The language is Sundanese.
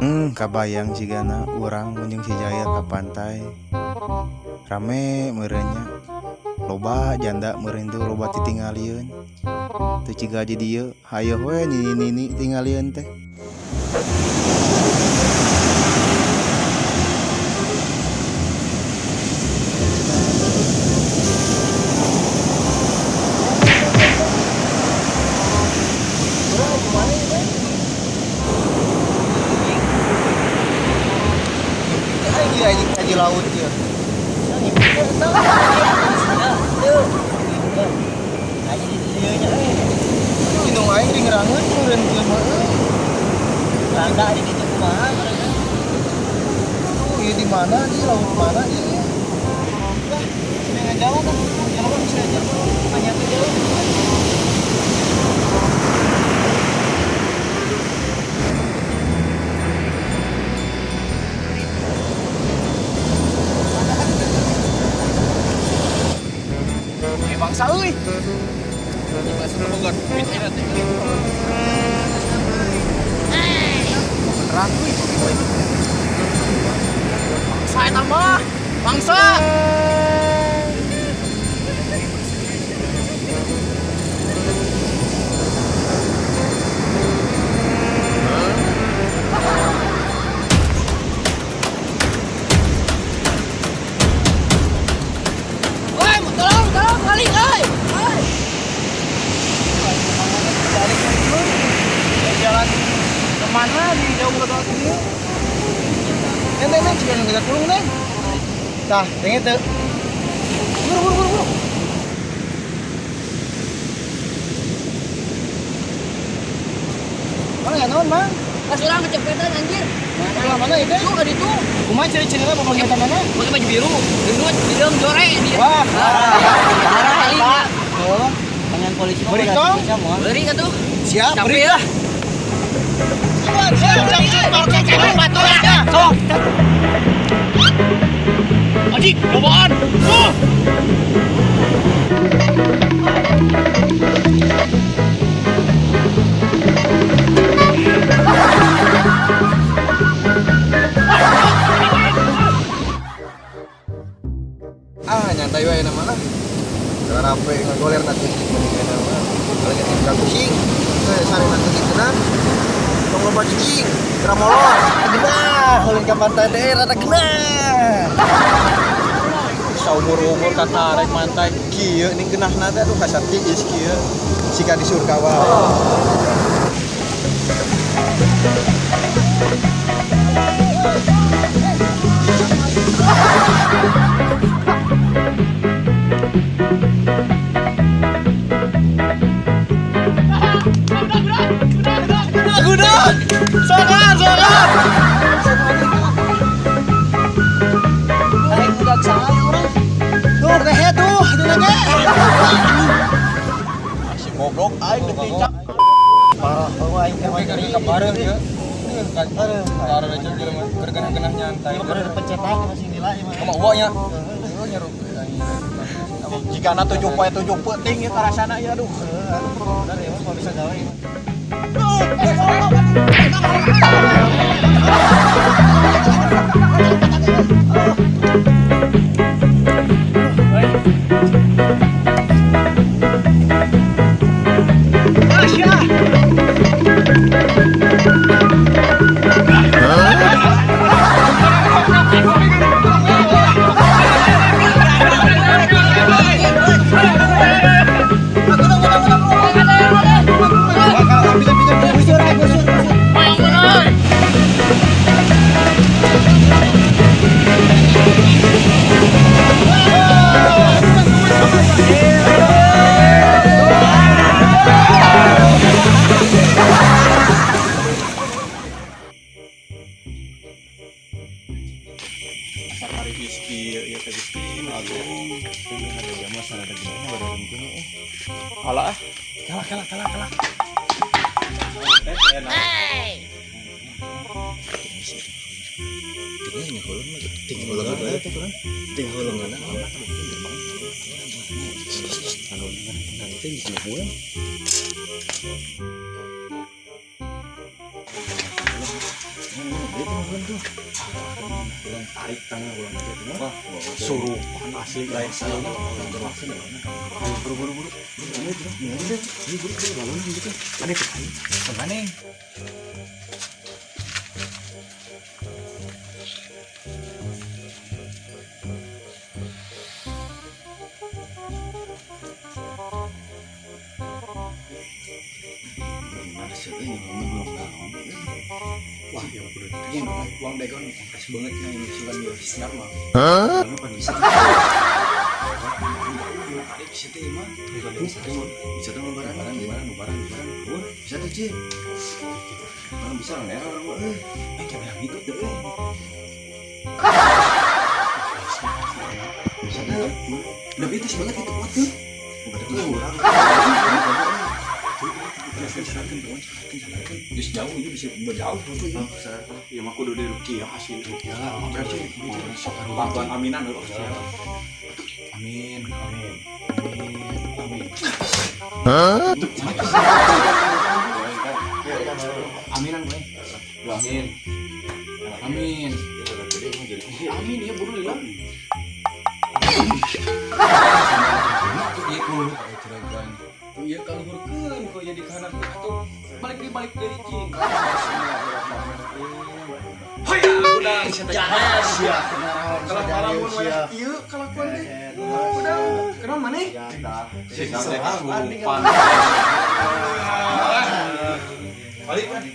Kabayang sigana urang mun jeung si Jair ka pantai. Rame meureun nya. Loba janda meureun teh loba titingalieun. Teu ciga di dieu, hayoh we nini-nini tingalieun teh. Aing ieu anjing kaji laut ieu. Indung aing ringerangeun meureun kieu mah euy. Rangga di ditu kumaha mereka? Tuh, ieu di mana di laut mana ieu? Lah, sudah jauh kan? Jauh kan sudah jauh. Banyak jauh. Eh bangsa euy. Beneran euy. Bangsa eta mah. Bangsa. Woi, tolong, tolong, kali, oi. Oi. Balik lagi. Jalan kemana di jauh ke laut ini? Neng, neng, neng, ciga nggak kulung neng. Tah, neng itu. Buru, buru, buru, buru. Mana ya naon, Mang? Pas orang kecepetan anjir. Mana mana itu? Itu kan itu. Kumaha ciri-cirina pemanggilan mana? Pakai baju biru, gendut, hidung jore dia. Wah, parah kali ya. Oh, Pengen polisi mah Beri udah tong. bisa moal. Beri kan tuh. Siap, Capek beri lah. Anjing, lobaan. Ah, nyantai wae nama lah. Rape ngagoler na tusik mending enak mah. Kalau nyetim ka tusik, teh sare na tusik cenah. Tong loba cicing, tera molor. Genah, ulin ka pantai teh rada genah. Saumur-umur kata rek mantai kieu ning genahna teh aduh kasar tiis kieu. Sika di surga wae. Gudak. Sokan, sokan. Aing udah salah orang. Tuh kehe tuh, itu lagi. Si goblok aing ditincak. Parah, oh aing teh mah Keur kabareuh ieu. Karena aja jelema keur genah-genah nyantai. Keur pencetan masih nilai mah. Kumaha uwa nya? Heuh nyaru. Jika na 7 poe 7 peuting ieu karasana ieu aduh. Bener ya, kalau bisa gawe. Kalah ah. Kalah, kalah, kalah, kalah. Turun tuh. Urang tarik tangan urang aja tuh. Wah, Suruh asli lain saya. Ayo buru buru buru. Buru buru buru. Ini buru buru balon gitu. Ada ke aing. Kemana? Gimana sih ini belum naon. Wah, yang kudu ditanya uang dagang kompres banget ya ini sugan di sinar mah. Kenapa bisa? Tarik sih teh mah. Bisa tuh, bisa tuh lebaran, lebaran, lebaran, lebaran. Wah, bisa tuh, Ci. Orang bisa orang daerah orang euy. Eh, kayak yang gitu deh. Bisa tuh. Lebih itu banget itu kuat tuh. Bukan tuh orang. Geus jauh ini bisa jauh tuh ya. Ya mah kudu di rukiah asli rukiah. Bantuan aminan dulu. Amin, amin, amin, amin. Aminan gue. Amin. Amin. Amin ya buru lila. Tuh iya kulo curagan. Tuh iya kaluhurkeun kok jadi kana atuh balik di balik dari cing. Hoya udang sia teh. Sia Kalau palamun wayah kieu kalakuan teh. Udang kenapa maneh? Ya tah. Sih, kasupan. Balik.